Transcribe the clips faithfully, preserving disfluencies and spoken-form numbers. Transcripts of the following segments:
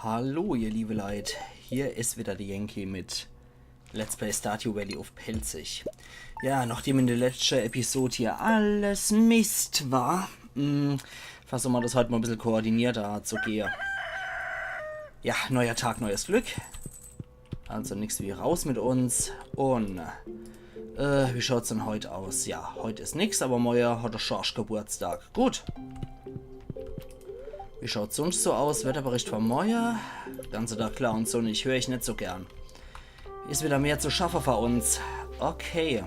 Hallo, ihr liebe Leit. Hier is wieder de Yankee mit Let's Play Stardew Valley uff Pälzisch. Ja, nachdem in de letschte Episode hier alles Mist war, mm, versuche mer des heit mol e bissel koordinierter zu gehe. Ja, neuer Tag, neues Glück. Also nix wie raus mit uns. Un, äh, wie schaut's denn heit aus? Ja, heit is nix, awwer morje hat de Schorsch Geburtstag. Gut. Wie schaut's sunscht so aus? Wetterbericht von morje. Ganze Tag klar un sonnig, hör ich net so gern. Is wieder mehr zu schaffe für uns. Okay.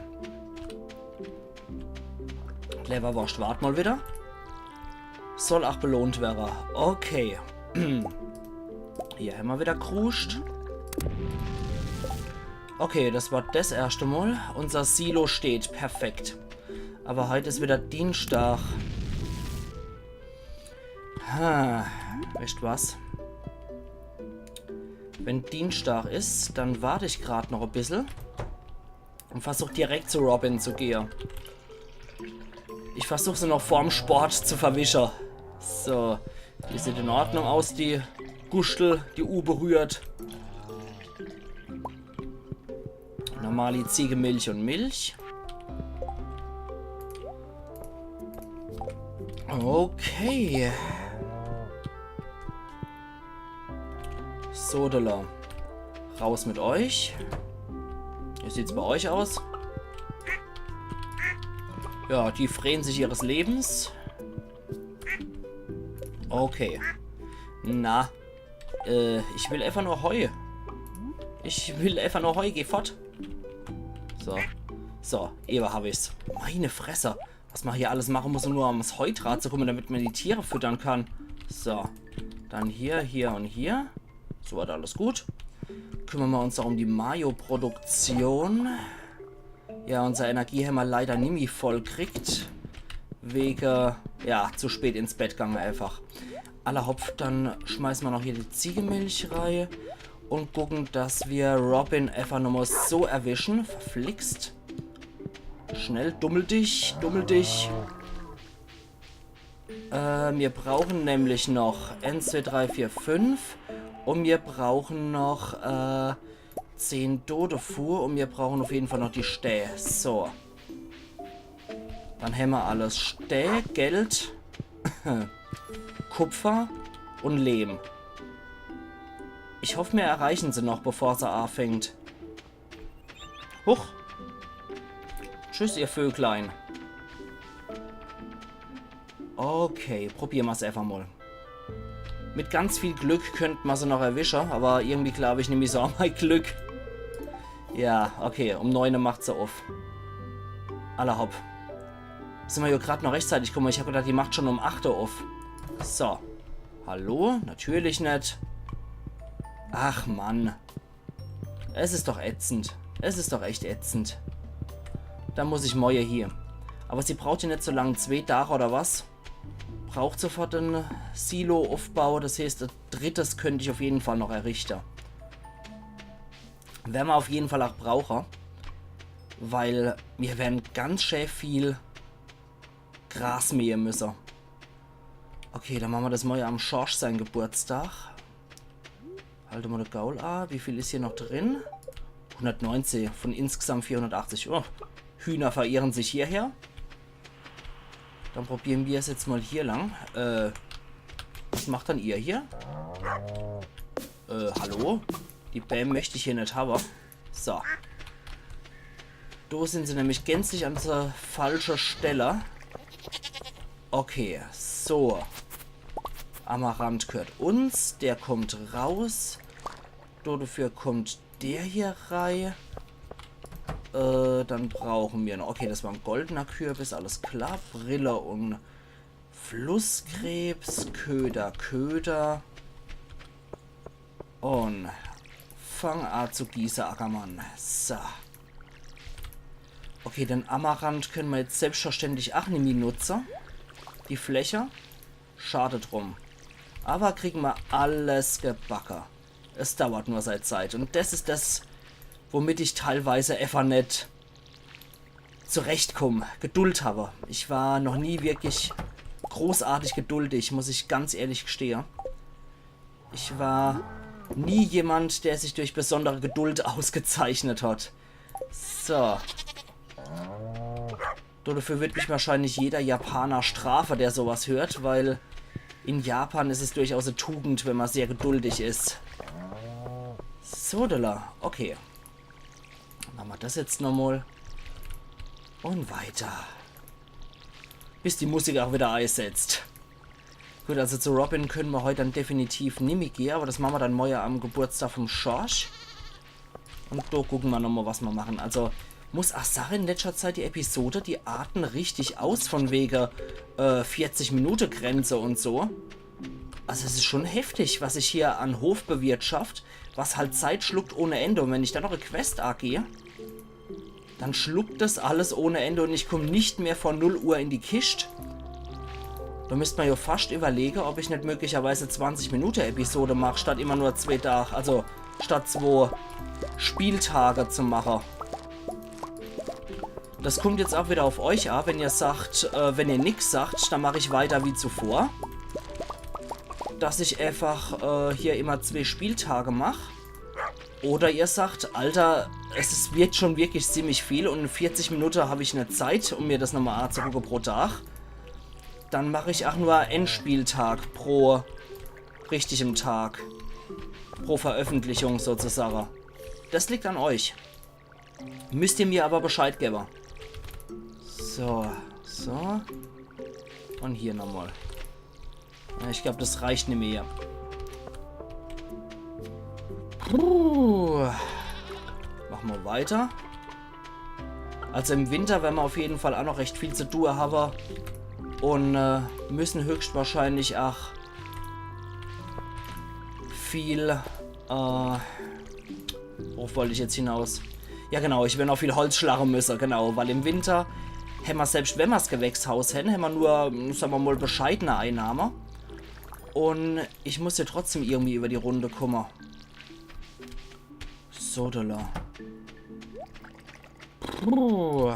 Leberworscht wart mol wieder. Soll ach belohnt werre. Okay. Hier hämmer wieder Kruscht. Okay, des war des erschte Mol. Unser Silo steht. Perfekt. Awwer heit is wieder Dienstag. Ha, weescht was? Wenn Dienstag is, dann wart ich grad noch e bissel un versuch direkt zu Robin zu gehe. Ich versuch se noch vorm Sport zu verwische. So, die sieht in Ordnung aus, die Guschtel, die unberührt. Normali Ziegemilch un Milch. Okay. Sodele. Raus mit euch. Wie sieht's bei euch aus? Ja, die free'n sich ihres Lebens. Okay. Na. Äh, ich will efach nur Heu. Ich will efach nur Heu. Geh fort. So. So, ewe hab ich's. Meine Fresse. Was mer hier alles mache muss, um nur ans Heu dra zu kumme, damit mer die Tiere füttern kann. So. Dann hier, hier un hier. So weit alles gut. Kümmere mer uns ach um die Mayo-Produktion. Ja, unser Energie hämmer leider nimmi voll kriegt. Wege, ja, zu spät ins Bett gange efach. Alla hopp, dann schmeiße mer noch hier die Ziegemilch rei un gucke, dass mer Robin efach nochmol so erwische. Verflixt. Schnell, dummel dich, dummel dich. Äh, mir brauchen nämlich noch eens, zwee, drei, vier, fünf. Un mir brauchen noch, äh, zehn Dode defu. Un mir brauchen uff jeden Fall noch die Stää. So. Dann hämmer alles. Stää, Geld, Kupfer un Lehm. Ich hoff, mir erreichen se noch, bevor se aafängt. Huch. Tschüss, ihr Vöglein. Okay, probiere mer's efach mol. Mit ganz viel Glück könnt mer se noch erwische, awwer irgendwie glaab ich nimmi so an mei Glück. Ja, okay, um neune macht se uff. Alla hopp. Sin mer jo grad noch rechtzeitig kumme. Ich hab gedacht, die macht schun um acht uff. So. Hallo? Natürlich net. Ach Mann. Es is doch ätzend. Es is doch echt ätzend. Do muss ich morje hie. Awwer sie braucht jo net so lang. Zwee Dach oder was? Braucht se für de Silo-Uffbau. Des heeßt, e drittes könnt ich uff jeden Fall noch errichte. Wern mer uff jeden Fall ach brauche. Weil mir wern ganz schää viel Gras mähe müsse. Okay, dann mache mer des morje am Schorsch sein Geburtstag. Halte mer de Gaul a. Wie viel is hier noch drin? Hundertneunzehn von insgesamt vierhundertachtzig. Oh, Hühner verirren sich hierher. Dann probiere mer's jetzt mol hier lang. Äh, was macht dann ihr hier? Äh, hallo? Die Bääm möcht ich hier net hawwe. So. Do sin se nämlich gänzlich an de falsche Stell. Okay, so. Amaranth gehört uns. Der kommt raus. Do, dafür kommt der hier rei. Äh, dann brauche mer noch. Okay, des war en goldener Kürbis, alles klar. Brille un Flusskrebs, Köder, Köder. Un fang a zu gieße, Ackermann. So. Okay, den Amaranth könne mer jetzt selbstverständlich ach nimmi nutze. Die Fläche. Schade drum. Awwer kriege mer alles gebacke. Es dauert nur sei Zeit. Un des is des, womit ich teilweise efach net zurechtkumm. Geduld hawwe. Ich war noch nie wirklich großartig geduldig, muss ich ganz ehrlich gestehe. Ich war nie jemand, der sich durch besondere Geduld ausgezeichnet hat. So. Dafür wird mich wahrscheinlich jeder Japaner strafe, der sowas hört, weil in Japan is es durchaus e Tugend, wenn man sehr geduldig is. So, da. Okay. Mache mer das jetzt nochmal. Und weiter. Bis die Musik auch wieder eisetzt. Gut, also zu Robin können wir heute dann definitiv nimmi gehen, aber das machen wir dann morgen am Geburtstag vom Schorsch. Und da gucken wir nochmal, was wir machen. Also, muss auch sagen, in letzter Zeit die Episode, die arten richtig aus von wegen äh, vierzig Minute Grenze und so. Also es ist schon heftig, was ich hier an Hof bewirtschaft, was halt Zeit schluckt ohne Ende. Und wenn ich dann noch e Quest angehe, dann schluckt das alles ohne Ende und ich komm nicht mehr vor null Uhr in die Kischt. Da müsst man ja fast überlegen, ob ich nicht möglicherweise zwanzig Minute Episode mache, statt immer nur zwei Tage, also statt zwei Spieltage zu machen. Das kommt jetzt auch wieder auf euch an, wenn ihr sagt, äh, wenn ihr nix sagt, dann mache ich weiter wie zuvor. Dass ich einfach äh, hier immer zwei Spieltage mache. Oder ihr sagt, Alter, es ist, wird schon wirklich ziemlich viel und in vierzig Minute habe ich net Zeit, um mir das nochmal anzugucken pro Tag. Dann mache ich auch nur en Spieltag pro richtigem Tag. Pro Veröffentlichung sozusagen. Das liegt an euch. Müsst ihr mir aber Bescheid geben. So, so. Und hier nochmal. Ja, ich glaub, das reicht nimmi. Puh. Machen wir weiter. Also im Winter werden wir auf jeden Fall auch noch recht viel zu tun haben. Und äh, müssen höchstwahrscheinlich auch viel äh, Worauf wollte ich jetzt hinaus? Ja genau, ich werde noch viel Holz schlagen müssen, genau, weil im Winter hämmer, selbst wenn mer's Gewächshaus hän, hämmer nur, sagen wir mal, bescheidene Einnahme. Und ich muss ja trotzdem irgendwie über die Runde kommen. So, da. Puh.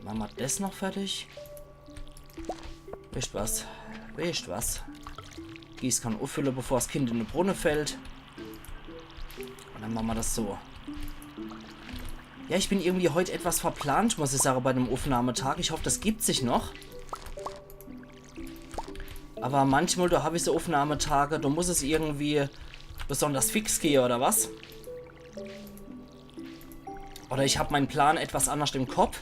Machen wir das noch fertig. Wisst was? Wisst was? Gießkann uffüllen, bevor das Kind in den Brunnen fällt. Und dann machen wir das so. Ja, ich bin irgendwie heute etwas verplant, muss ich sagen, bei dem Aufnahmetag. Ich hoffe, das gibt sich noch. Aber manchmal, da habe ich so Aufnahmetage, da muss es irgendwie besonders fix gehen, oder was? Oder ich habe meinen Plan etwas anders im Kopf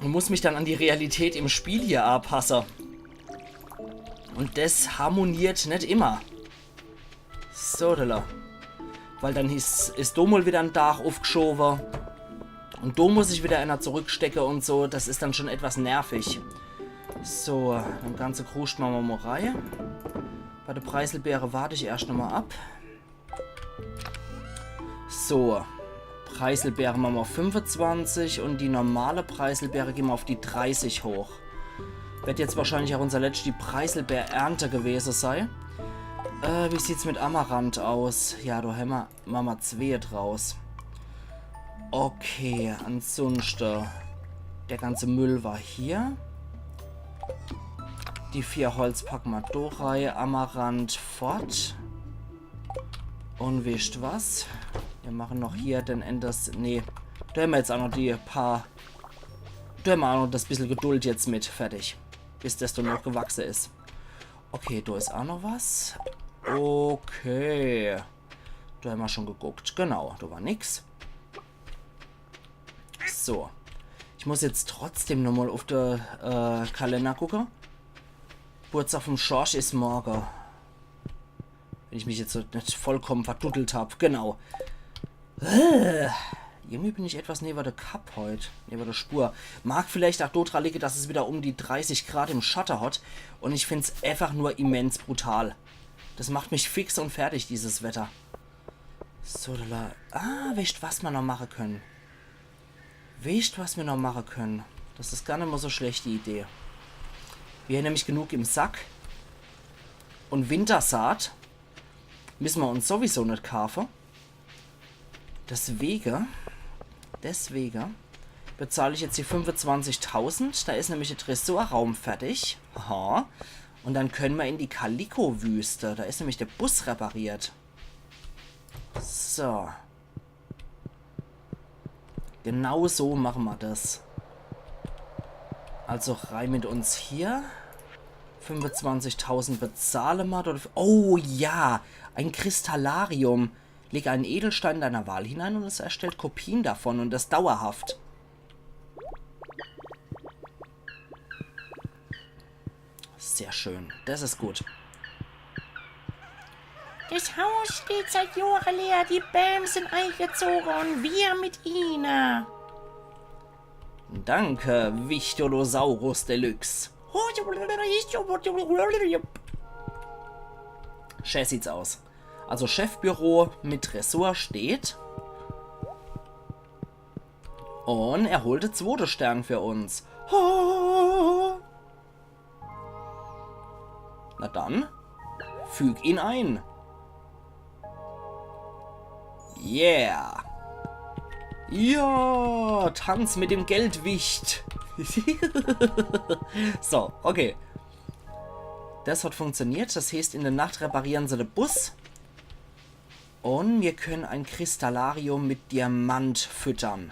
und muss mich dann an die Realität im Spiel hier anpassen. Und das harmoniert nicht immer. So, da. Weil dann is, is do mal wieder en Tag aufgeschoben. Und do muss ich wieder einer zurückstecken und so. Das is dann schon etwas nervig. So, den ganze Kruscht machen wir mal rein. Bei der Preiselbeere warte ich erst nochmal ab. So, Preiselbeere machen wir auf fünfundzwanzig und die normale Preiselbeere gehen wir auf die dreißig hoch. Wird jetzt wahrscheinlich auch unser letzte Preiselbeer-Ernte gewesen sei. Äh, wie sieht's mit Amaranth aus? Ja, da hämmer, machen wir zwei draus. Okay, ansonsten, der ganze Müll war hier. Die vier Holz packen wir da rein. Amaranth fort. Und wisst was? Wir machen noch hier den Enders. Nee. Da hämmer jetzt auch noch die paar. Da hämmer auch noch das bissel Geduld jetzt mit. Fertig. Bis das dann noch gewachsen is. Okay, da is auch noch was. Okay. Da hämmer schon geguckt. Genau, da war nix. So. Ich muss jetzt trotzdem nochmal auf der äh, Kalender gucken. Geburtstag vom Schorsch is morgen. Wenn ich mich jetzt net vollkommen verduddelt hab. Genau. Äh, irgendwie bin ich etwas neben der Kapp heut. Neben der Spur. Mag vielleicht auch do dran liegen, dass es wieder um die dreißig Grad im Schatten hat. Und ich find's einfach nur immens brutal. Das macht mich fix und fertig, dieses Wetter. So, da. Ah, wisst, was mer noch machen können? Wisst, was mer noch machen können? Das is gar net mal so schlecht, die Idee. Wir haben nämlich genug im Sack. Und Wintersaat müssen wir uns sowieso net kaufen. Deswegen, deswegen bezahle ich jetzt die fünfundzwanzigtausend. Da is nämlich der Tresorraum fertig. Aha. Und dann könne mer in die Kaliko-Wüste. Da is nämlich de Bus repariert. So. Genau so mache mer das. Also rein mit uns hier. Fünfundzwanzigtausend bezahle mer. Dort, oh ja, ein Kristallarium. Leg einen Edelstein deiner Wahl hinein und es erstellt Kopien davon und das dauerhaft. Sehr schön. Das is gut. Das Haus steht seit Jahren leer, die Bäume sind eingezogen und wir mit ihnen. Danke, Victorosaurus Deluxe. Schä sieht's aus. Also Chefbüro mit Ressort steht. Und er holt de zwote Stern für uns. Ho! Na dann, füg ihn ein. Yeah. Ja, tanz mit dem Geldwicht. So, okay. Das hat funktioniert. Das heißt, in der Nacht reparieren se de Bus. Und wir können ein Kristallarium mit Diamant füttern.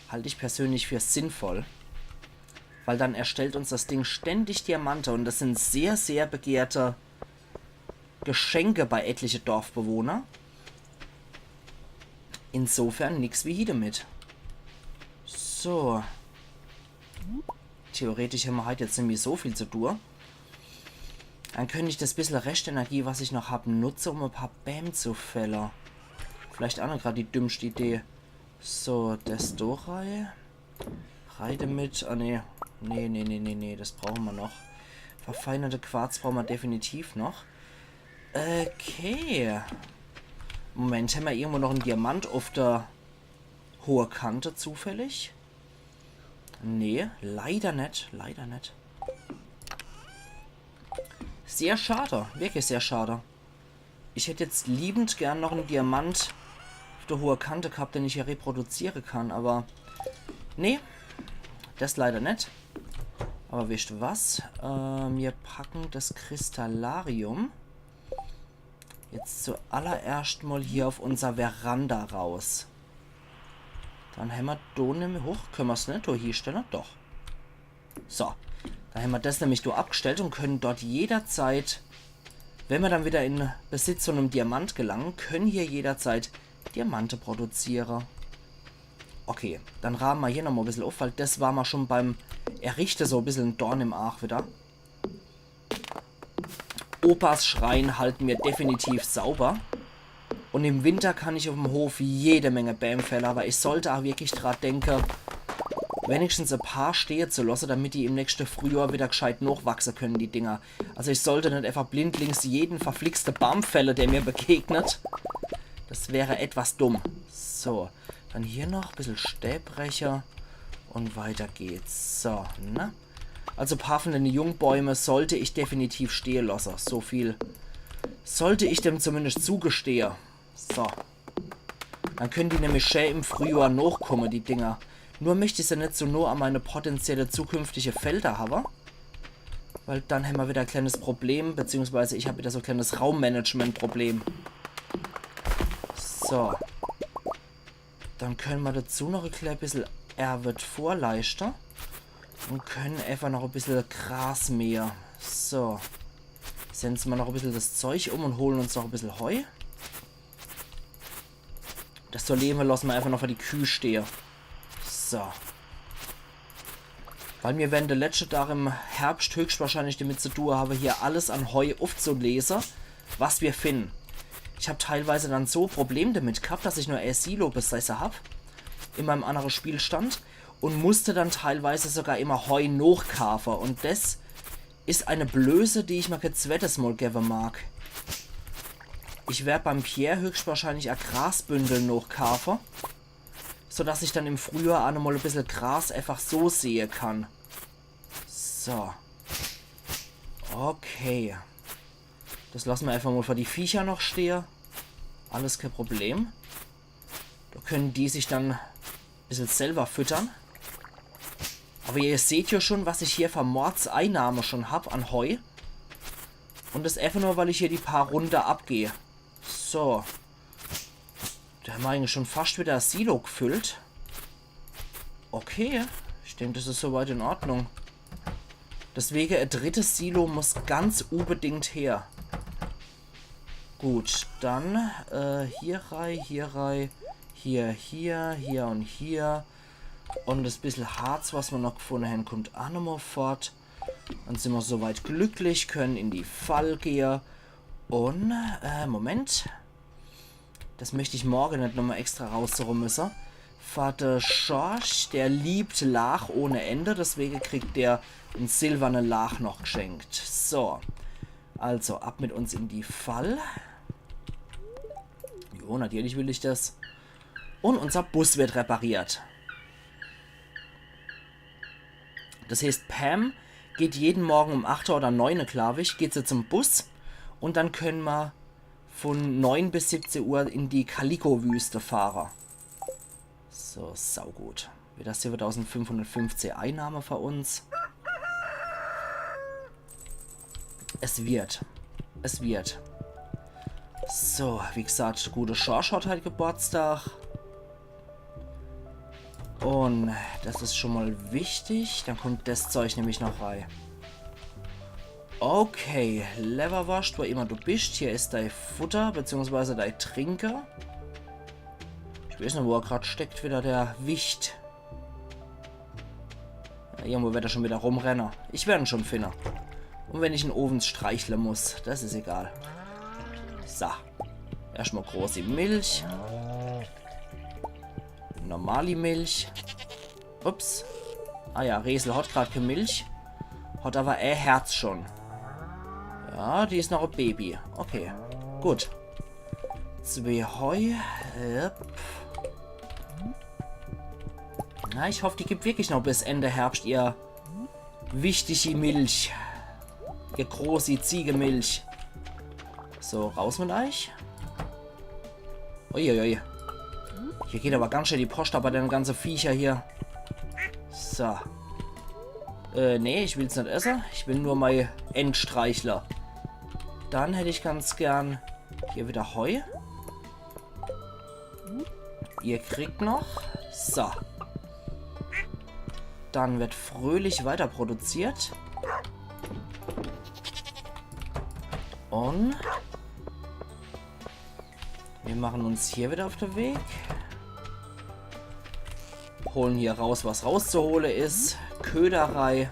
Halte ich persönlich für sinnvoll. Weil dann erstellt uns das Ding ständig Diamante und das sind sehr, sehr begehrte Geschenke bei etliche Dorfbewohner. Insofern nix wie hie damit. So. Theoretisch hämmer halt jetzt nimmi so viel zu tun. Dann könnt ich das bissel Reschtenergie, was ich noch hab, nutze, um e paar Bäm zu fälle. Vielleicht auch noch grad die dümmste Idee. So, das do rei. Rei damit. Ah, nee. Nee, nee, nee, nee, nee. Das brauche mer noch. Verfeinerte Quarz brauche mer definitiv noch. Okay. Moment, hämmer irgendwo noch en Diamant uff der hohe Kante zufällig? Nee, leider net, leider net. Sehr schade, wirklich sehr schade. Ich hätt jetzt liebend gern noch en Diamant uff der hohe Kante gehabt, den ich ja reproduziere kann, aber nee, das leider net. Aber wisst ihr was? Äh, mir packen das Kristallarium jetzt zuallererscht mal hier auf unser Veranda raus. Dann hämmer do nämlich, hoch, können mer's net do hiestelle? Doch. So, dann hämmer das nämlich do abgestellt und können dort jederzeit, wenn mer dann wieder in Besitz von em Diamant gelangen, können hier jederzeit Diamante produziere. Okay, dann raame mer hier nochmal e bissel uff, weil das war mer schon beim Errichte so e bissel en Dorn im Aach wieder. Opas Schrein halten mir definitiv sauber. Und im Winter kann ich uffm Hof jede Menge Bäm fälle, aber ich sollte auch wirklich dra denke, wenigstens e paar stehe zu losse, damit die im nächste Frühjohr wieder gescheit nochwachse können, die Dinger. Also ich sollte net einfach blindlings jeden verflixte Baum fälle, der mir begegnet. Das wäre etwas dumm. So, dann hier noch e bissel Stäbrecher und weiter geht's. So, ne? Also paar von den Jungbäume sollte ich definitiv stehe losse. So viel sollte ich dem zumindest zugestehe. So. Dann können die nämlich schä im Frühjohr nochkomme, die Dinger. Nur möcht ich se net so noh an meine potenzielle zukünftige Felder habe. Weil dann hämmer wieder e kleines Problem, beziehungsweise ich hab wieder so e kleines Raummanagement-Problem. So. Dann können mer dazu noch e klein bissel Erwet vorleischte. Und können einfach noch e bissel Gras mähe. So. Setzen mer noch e bissel das Zeug um und holen uns noch e bissel Heu. Das do lewe losse mer einfach noch für die Küh stehe. So. Weil mir werden de letschte Tag im Herbscht höchstwahrscheinlich damit zu tue habe, hier alles an Heu uffzulese, was mir finden. Ich hab teilweise dann so e Problem damit gehabt, dass ich nur e Silo besesse hab in meinem annere Spielstand und musste dann teilweise sogar immer Heu nochkaafe. Und das is eine Blöße, die ich mer kee zweites Mal gewe mag. Ich werd beim Pierre höchstwahrscheinlich e Grasbündel nochkaafe, sodass ich dann im Frühjohr auch nochmal e bissel Gras einfach so säe kann. So. Okay. Das losse mer einfach mal für die Viecher noch stehe. Alles kee Problem. Do können die sich dann e bissel selber füttern. Aber ihr seht ja schon, was ich hier für Mordseinnahme schon hab an Heu. Und das effe nur, weil ich hier die paar Runde abgeh. So. Do hämmer eigentlich schon fascht wieder das Silo gefüllt. Okay, ich denk, das is soweit in Ordnung. Deswege, e drittes Silo muss ganz unbedingt her. Gut, dann äh, hier rei, hier rei, hier, hier, hier und hier. Und das bissel Harz, was mer noch gefunde hän, kummt aa nochmol fort. Dann sin mer soweit glücklich, können in die Fall gehe. Und, äh, Moment. Das möcht ich morge net nochmol extra raussuche müsse. Vater Schorsch, der liebt Laach ohne Ende, deswege kriegt der en silberne Laach noch geschenkt. So. Also, ab mit uns in die Fall. Jo, natürlich will ich das. Und unser Bus wird repariert. Das heißt, Pam geht jeden Morgen um acht oder neun, glaub ich, geht sie zum Bus. Und dann können mer von neun bis siebzehn Uhr in die Calico-Wüste fahre. So, saugut. Wieder siebentausendfünfhundertfünfzehn Einnahme für uns. Es wird. Es wird. So, wie gesagt, gute Schorsch hat halt Geburtstag. Und das is schon mal wichtig. Dann kommt das Zeug nämlich noch rei. Okay, Lewwerworscht, wo immer du bist, hier is dei Futter, beziehungsweise dei Trinke. Ich weiß net, wo er grad steckt, wieder der Wicht. Ja, irgendwo wird er schon wieder rumrenne. Ich werd en schon finne. Und wenn ich en owends streichle muss, das is egal. So. Erstmal großi Milch. Normali Milch. Ups. Ah ja, Resel hat grad kee Milch. Hat aber e Herz schon. Ja, die is noch e Baby. Okay. Gut. Zwee Heu. Yep. Na, ich hoff, die gibt wirklich noch bis Ende Herbst ihr wichtige Milch. Ihr großi Ziegemilch. So, raus mit euch. Uiuiui. Hier geht aber ganz schön die Post ab bei den ganzen Viecher hier. So. Äh, nee, ich will's net esse. Ich will nur mei End streichle. Dann hätt ich ganz gern hier wieder Heu. Ihr kriegt noch. So. Dann wird fröhlich weiter produziert. Und wir machen uns hier wieder auf den Weg. Holen hier raus, was rauszuhole is. Köderei.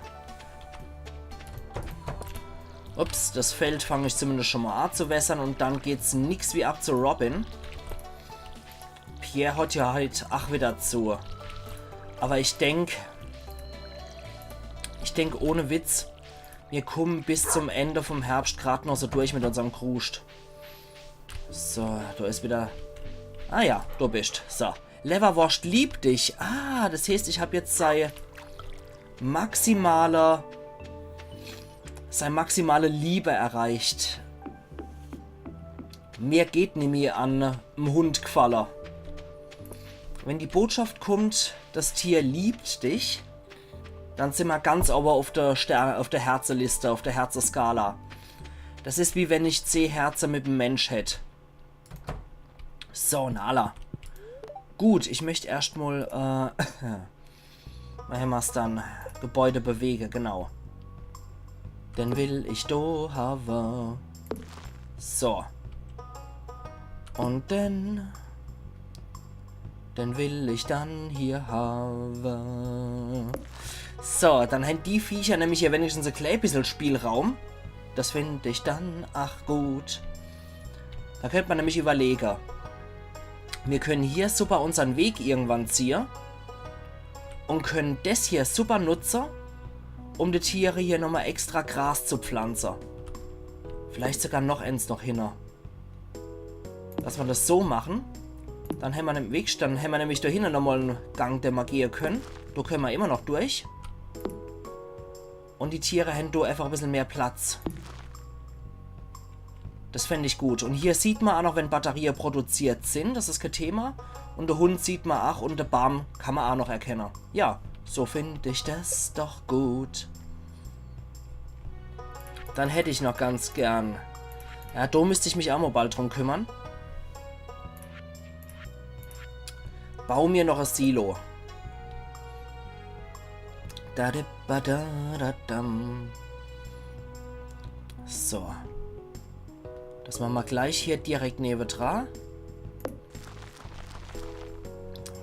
Ups, das Feld fang ich zumindest schon mal an zu wässern und dann geht's nix wie ab zu Robin. Pierre hat ja halt ach wieder zu. Aber ich denk, ich denk ohne Witz, wir kommen bis zum Ende vom Herbst grad noch so durch mit unserm Kruscht. So, da is wieder. Ah ja, du bist. So. Lewwerworscht liebt dich. Ah, das heißt, ich hab jetzt sei maximale, sei maximale Liebe erreicht. Mehr geht nimmi an em Hund gefalle. Wenn die Botschaft kommt, das Tier liebt dich, dann simmer ganz ober auf der Sterne, auf der Herzeliste, auf der Herzeskala. Das is wie wenn ich zeh Herze mit em Mensch hätt. So, Nala. Gut, ich möcht erscht mal, äh, Hämmer's dann. Gebäude bewege, genau. Den will ich do hawe. So. Und den, den will ich dann hier hawe. So, dann hän die Viecher nämlich hier wenigstens e klä bissel Spielraum. Das find ich dann ach gut. Da könnt man nämlich überlege. Wir können hier super unsern Weg irgendwann ziehe und können des hier super nutze, um de Tiere hier nochmal extra Gras zu pflanze. Vielleicht sogar noch ens noch hinne. Dass wir das so machen. Dann hämmer nämlich, dann hämmer nämlich do hinne nochmal en Gang, den mer gehe können. Do können mer immer noch durch. Und die Tiere hän do einfach e bissel mehr Platz. Das fänd ich gut. Und hier sieht mer ach noch, wenn Batterie produziert sin. Das is kee Thema. Und de Hund sieht mer ach und de Baam kann mer ach noch erkenne. Ja, so find ich das doch gut. Dann hätt ich noch ganz gern. Ja, do müsst ich mich ach mol bald drum kümmern. Bau mir noch e Silo. Da, da, ba, da, da, dam. So. Das mache mer gleich hier direkt newedra.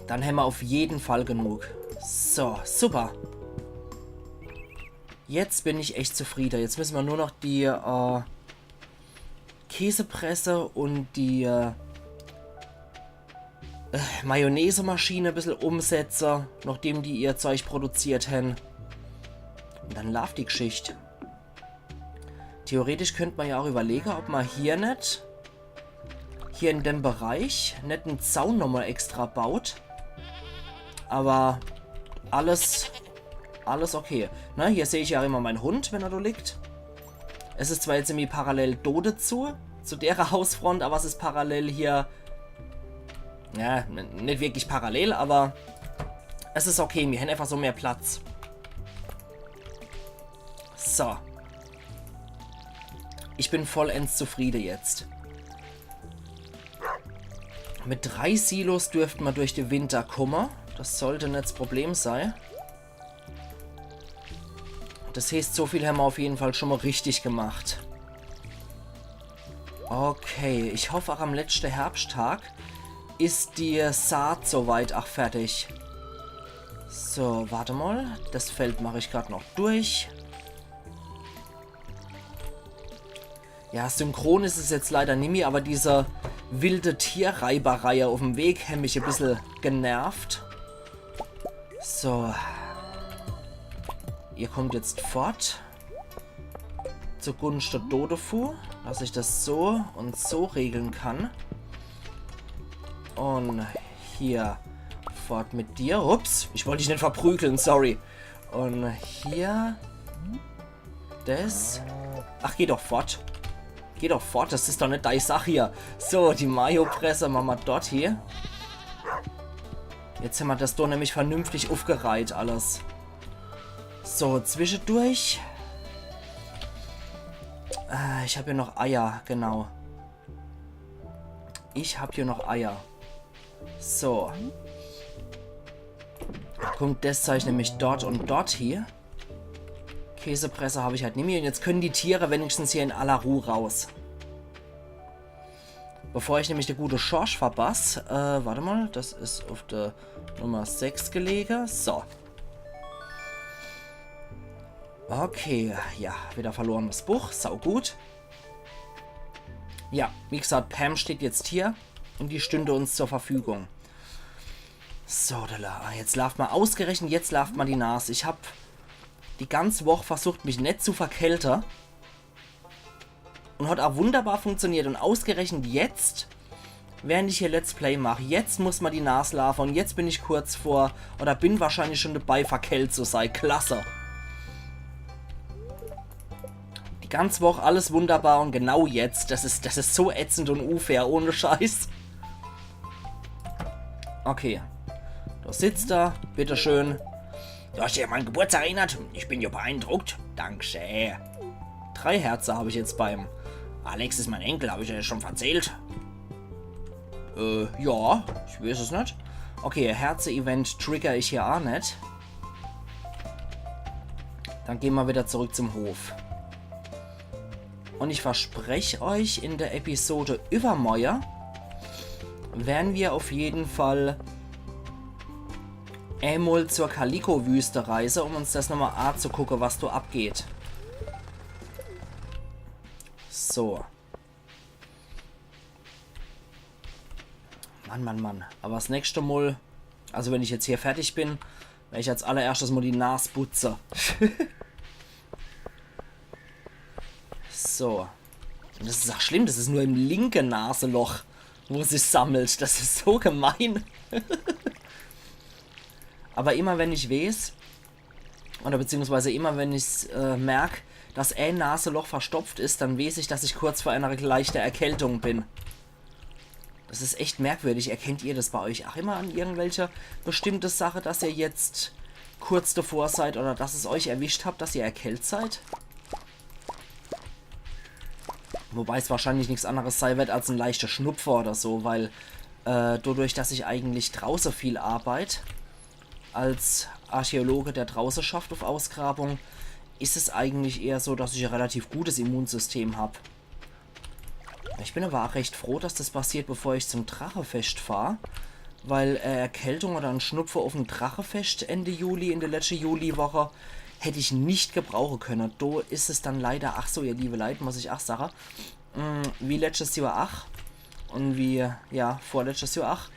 Dann hämmer auf jeden Fall genug. So, super. Jetzt bin ich echt zufriede. Jetzt müsse mer nur noch die, äh, Käsepresse und die, äh, äh, Mayonnaisemaschine e bissel umsetze, nachdem die ihr Zeug produziert hän. Und dann laaft die Gschicht. Theoretisch könnt mer ja auch überlege, ob mer hier net, hier in dem Bereich, net en Zaun nochmol extra baut. Aber alles, alles okay. Ne, hier seh ich ja immer mein Hund, wenn er do liegt. Es is zwar jetzt irgendwie parallel do dazu, zu dere Hausfront, aber es is parallel hier. Ja, n-, net wirklich parallel, aber es is okay, mir hän einfach so mehr Platz. So. Ich bin vollends zufriede jetzt. Mit drei Silos dürft mer durch de Winter kumme. Das sollt net s Problem sei. Das heeßt, so viel hämmer auf jeden Fall schon mol richtig gemacht. Okay, ich hoff, auch am letschte Herbschtag is die Saat soweit auch fertig. So, warte mol. Das Feld mach ich grad noch durch. Ja, synchron is es jetzt leider nimmi, aber diese wilde Tierreiberei auf'm Weg hän mich e bissel genervt. So. Ihr kommt jetzt fort. Zugunschte do devu, dass ich das so und so regle kann. Und hier fort mit dir. Ups, ich wollt dich net verprügle, sorry. Und hier das. Ach, geh doch fort. Geh doch fort, das is doch net dei Sach hier. So, die Mayo-Presse mache mer dort hier. Jetzt hämmer das do nämlich vernünftig ufgereiht alles. So, zwischedurch. Äh, ich hab hier noch Eier, genau. Ich hab hier noch Eier. So. Kommt das Zeug nämlich dort und dort hier. Käsepresse hab ich halt nimmi. Und jetzt können die Tiere wenigstens hier in aller Ruh raus. Bevor ich nämlich de gute Schorsch verbass. Äh, warte mal, das is auf de Nummer sechs gelege. So. Okay, ja, wieder verlorenes Buch. Sau gut. Ja, wie gesagt, Pam steht jetzt hier und die stünde uns zur Verfügung. So, da la-, jetzt laaft mer ausgerechnet, jetzt laaft mer die Nas. Ich hab die ganze Woch versucht, mich net zu verkälte. Und hat auch wunderbar funktioniert. Und ausgerechnet jetzt, während ich hier Let's Play mach, jetzt muss mer die Nas laafe. Und jetzt bin ich kurz vor, oder bin wahrscheinlich schon dabei, verkält zu sei. Klasse. Die ganze Woch alles wunderbar und genau jetzt. Das is, das is so ätzend und unfair, ohne Scheiß. Okay. Da sitzt er, bitteschön. Du hast dich an meinen Geburtstag erinnert. Ich bin ja beeindruckt. Dankeschön. Drei Herze hab ich jetzt beim. Alex is mein Enkel, hab ich euch schon verzählt? Äh, ja, ich weiß es net. Okay, Herze-Event trigger ich hier auch net. Dann gehn mer wieder zurück zum Hof. Und ich versprech euch, in der Episode übermorje werre mer auf jeden Fall emol zur Kaliko-Wüste reise, um uns das nochmal anzugucke, was do abgeht. So. Mann, Mann, Mann. Aber das nächste Mal, also wenn ich jetzt hier fertig bin, werr ich als allererschtes mal die Nas putze. So. Und das is auch schlimm, das is nur im linke Naseloch, wo sich's sammelt. Das is so gemein. Aber immer wenn ich weeß, oder beziehungsweise immer wenn ich's, äh, merk, dass ein Naseloch verstopft is, dann weeß ich, dass ich kurz vor einer leichten Erkältung bin. Das is echt merkwürdig. Erkennt ihr das bei euch auch immer an irgendwelche bestimmte Sache, dass ihr jetzt kurz davor seid oder dass es euch erwischt habt, dass ihr erkältet seid? Wobei es wahrscheinlich nix anderes sei werd als en leichter Schnupfer oder so, weil äh, dodurch, dass ich eigentlich drauße viel arbeid, als Archäologe, der drauße schafft uf Ausgrabung, is es eigentlich eher so, dass ich e relativ gutes Immunsystem hab. Ich bin aber auch recht froh, dass das passiert, bevor ich zum Drachefescht fahr, weil äh, Erkältung oder en Schnupfer uf'm Drachefescht Ende Juli, in der letschte Juliwoch, hätt ich net gebrauche könne. Do is es dann leider, ach so, ihr liebe Leit, muss ich ach sage, mm, wie letschtes Johr ach un wie, ja, vorletschtes Johr ach,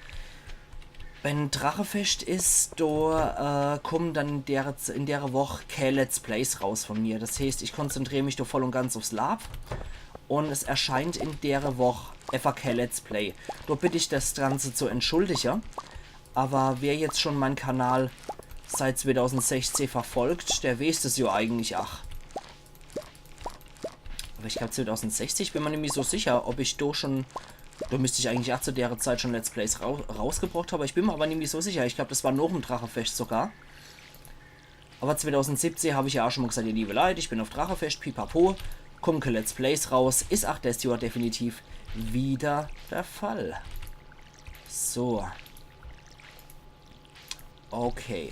wenn Drachefescht is, do äh, kommen dann in dere, Z- in dere Woch kä Let's Plays raus von mir. Das heeßt, ich konzentrier mich do voll un ganz ufs LARP un es erscheint in dere Woch efach kä Let's Play. Do bitt ich das Ganze zu entschuldige, aber wer jetzt schon mein Kanal seit zweitausendsechzeh verfolgt, der weeß es jo eigentlich ach. Aber ich glaub, zweitausendsechzeh, ich bin mir nimmi so sicher, ob ich do schon, do müsst ich eigentlich ach zu dere Zeit schon Let's Plays rau, rausgebrocht hab, ich bin mir aber nimmi so sicher. Ich glaub, das war noch em Drachefescht sogar. Aber zweitausendsiebzehn hab ich ja auch schon mal gesagt, ihr liebe Leute, ich bin auf Drachefescht, pipapo, kommen kä Let's Plays raus, is ach des Johr definitiv wieder der Fall. So. Okay.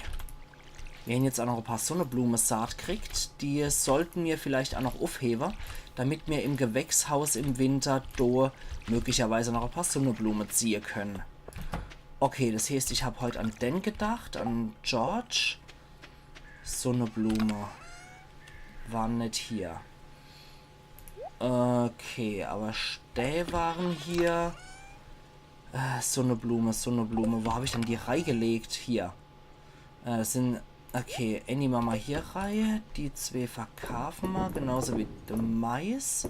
Mir hän jetzt auch noch e paar Sonneblumesaat kriegt. Die sollten mir vielleicht auch noch ufhewe, damit mir im Gewächshaus im Winter do möglicherweise noch e paar Sonneblume ziehe können. Okay, das heeßt, ich hab heut an den gedacht, an George. Sonneblume. War net hier. Okay, aber Stää waren hier. Äh, Sonneblume, Sonneblume. Wo hab ich denn die reigelegt? Hier. Äh, das sind. Okay, änni mache ma hier rei. Die zwee verkaafe ma. Genauso wie de Mais.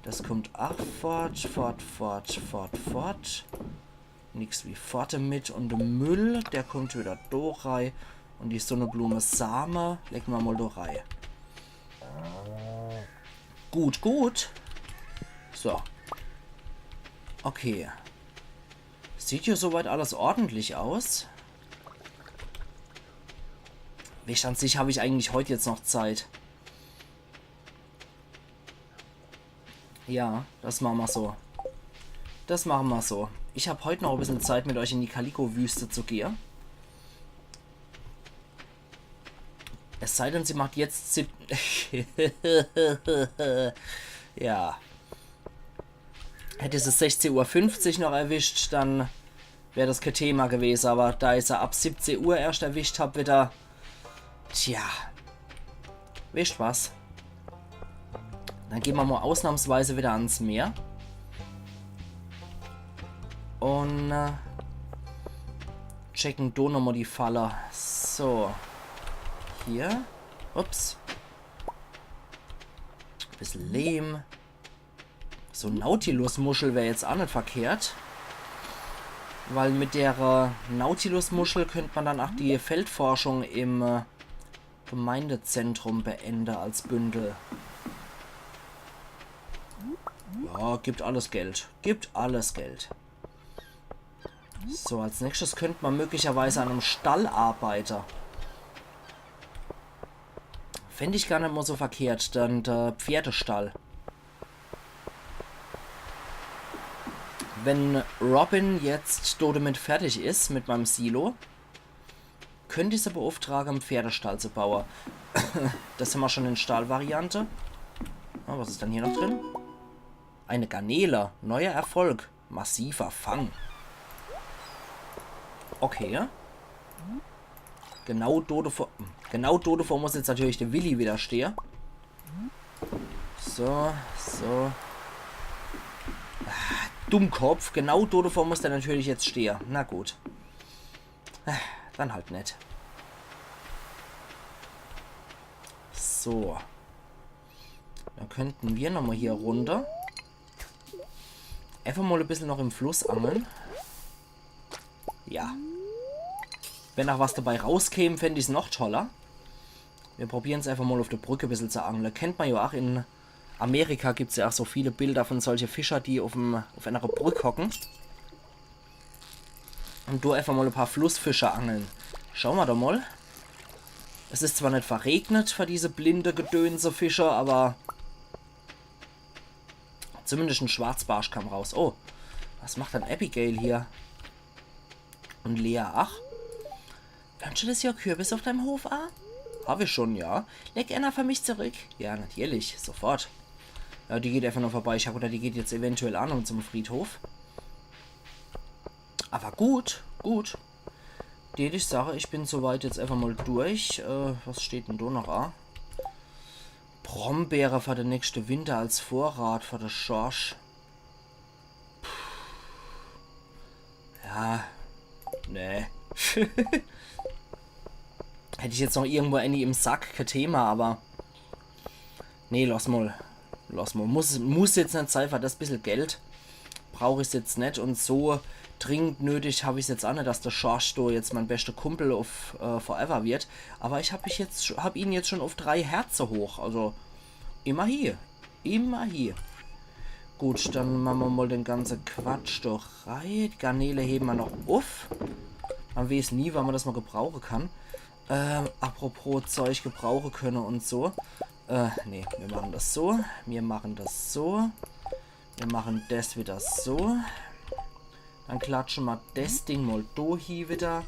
Das kommt ach fort, fort, fort, fort, fort. Nix wie fort demit. Un de Müll, der kommt wieder do rei. Un die Sonneblume-Same lege ma mal do rei. Gut, gut. So. Okay. Sieht hier soweit alles ordentlich aus. Wie an sich hab ich eigentlich heut jetzt noch Zeit. Ja, das mache ma so. Das mache ma so. Ich hab heut noch e bissel Zeit, mit euch in die Kaliko-Wüste zu gehe. Es sei denn, sie macht jetzt sieb-, ja. Hätt ich se sechzeh Uhr fünfzig noch erwischt, dann wär das kä Thema gewese. Aber da ich se ab siebzeh Uhr erscht erwischt hab wieder, tja. Wisst was? Dann gehn ma mal ausnahmsweise wieder ans Meer. Un äh, checken do nochmal die Falle. So. Hier. Ups. Bissel Lehm. So Nautilus-Muschel wär jetzt ach net verkehrt. Weil mit der äh, Nautilus-Muschel könnt ma dann ach die Feldforschung im äh, Gemeindezentrum beende als Bündel. Ja, gibt alles Geld. Gibt alles Geld. So, als nächstes könnt ma möglicherweise an em Stall arbeite. Fänd ich gar net mal so verkehrt, dann der Pferdestall. Wenn Robin jetzt do demit fertig is, mit meinem Silo, könnt ich se beauftrage, en Pferdestall zu baue. Das hämmer schon in Stahlvariante. Ah, was is dann hier noch drin? Eine Garnele. Neuer Erfolg. Massiver Fang. Okay. Genau do devor, genau do devor muss jetzt natürlich der Willi wieder stehe. So, so. Ah, Dummkopf, genau do devor muss der natürlich jetzt stehe. Na gut. Ah, dann halt net. So. Dann könnten wir nochmal hier runter. Einfach mal e bissel noch im Fluss angeln. Ja. Wenn ach was dabei rauskäm, fänd ich's noch toller. Wir probieren's einfach mal auf der Brück e bissel zu angle. Kennt ma ja ach, in Amerika gibt's ja ach so viele Bilder von solche Fischer, die auf, em, auf einer Brück hocken. Und do einfach mal e paar Flussfische angeln. Schau ma doch mal. Es is zwar net verregnet für diese blinde Gedönse-Fischer, aber Zumindest en Schwarzbarsch kam raus. Oh, was macht dann Abigail hier? Und Lea, ach. Kannst du des Johr Kürbis auf deinem Hof a? Hab ich schon, ja. Leg einer für mich zurück. Ja, natürlich, sofort. Ja, die geht einfach nur vorbei. Ich hab gedacht, die geht jetzt eventuell a noch zum Friedhof. Aber gut, gut. Dät ich sage, ich bin soweit jetzt einfach mal durch. Äh, was steht denn da noch a? Brombeere für den nächsten Winter als Vorrat für de Schorsch. Puh. Ja. Nee. Hätt ich jetzt noch irgendwo ääni im Sack, kein Thema, aber. Nee, lass mal. Lass mal. Muss, muss jetzt net sei, für des bissel Geld brauch ich's jetzt net. Und so dringend nötig hab ich's jetzt a net, dass de Schorsch do jetzt mein bester Kumpel auf äh, forever wird. Aber ich hab, ich jetzt, hab ihn jetzt schon auf drei Herze hoch. Also, immerhin. Immerhin. Gut, dann mache mer mal den ganze Quatsch doch rei. Die Garnele hebe mer noch uff. Man weeß nie, wann man des mal gebrauche kann. Ähm, apropos Zeug gebrauche könne und so. Äh, nee, mir mache des so. Mir mache des so. Mir mache des wieder so. Dann klatsche mer des Ding mal do hie wieder.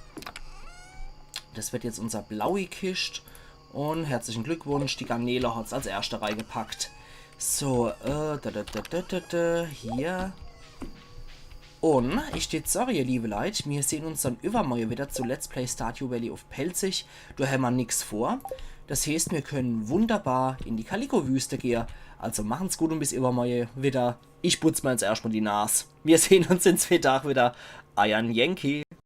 Des wird jetzt unser blaui Kischt. Und herzlichen Glückwunsch, die Garnele hat's als erschte reigepackt. So, äh, da, da, da, da, da, da, hier. Und ich dät sage, ihr liebe Leit, mir sehn uns dann iwwermorje wieder zu Let's Play Stardew Valley uff Pälzisch. Do hämmer nix vor. Des heeßt, mir können wunderbar in die Kaliko-Wüste gehe. Also machen's gut und bis iwwermorje wieder. Ich putz mer jetzt erscht mal die Nas. Mir sehn uns in zwee Tag wieder. Eiern Yankee.